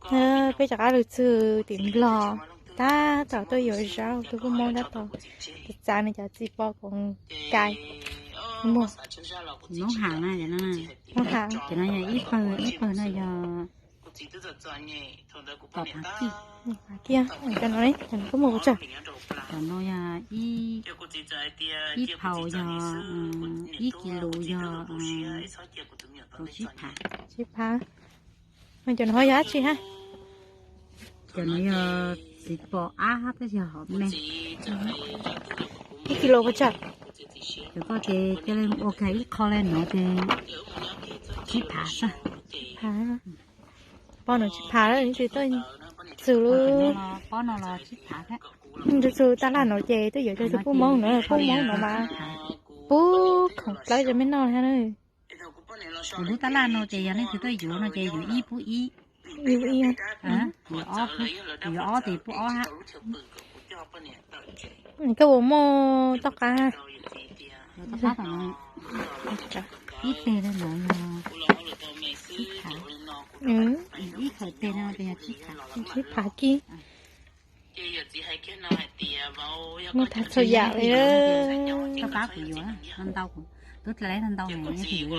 Peb rov qab los txog tim Nplog, tab tom tuaj yuav zaub, tus poj Hmoob tab tom txav nws cov txiv pos koom kai. Muag, Hmoob Has na, Hmoob Has. Cov no yog ib pawg, ib pawg no yog tom Phav Kij. Phav Kij, cov no, cov no koj muag pes tsawg? Cov no yog ib, ib phau yog, ib kis lus yog kaum tsib phav. Tsib phav. Mas cov no yog dab tsi hab? Cov no yog txiv pos ab tab sis hom me. Ib kis lus pes tsawg? Cov koj ces cia li ua kiag ib qho li no ces tsib phav xwb. Phav. Pos no tsib phav lawm, tsis tau txug lub, pob no los tsib phav thiab. Txug tab laj no ces twb yuav rau tus poj Hmoob no, poj Hmoob no mas pub khoom plawb rau mej noj li hab na. Kuv lub tab laj no ces yog leej twg tuaj yuav no ces yuav ib pub ib. Ib pub ib. Yuav ob, yuav ob ces pub ob hab. Koj puas muaj toj qab? Ib teg no yog tsib phav, ib teg no ces yog tsib phav kib. Muaj tag txhua yam li. Koj pab kuv yuav, ntau, tub dlai ntau ntau,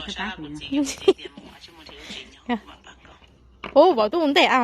koj pab kuv yuav. Ub, vauv tub ntej a.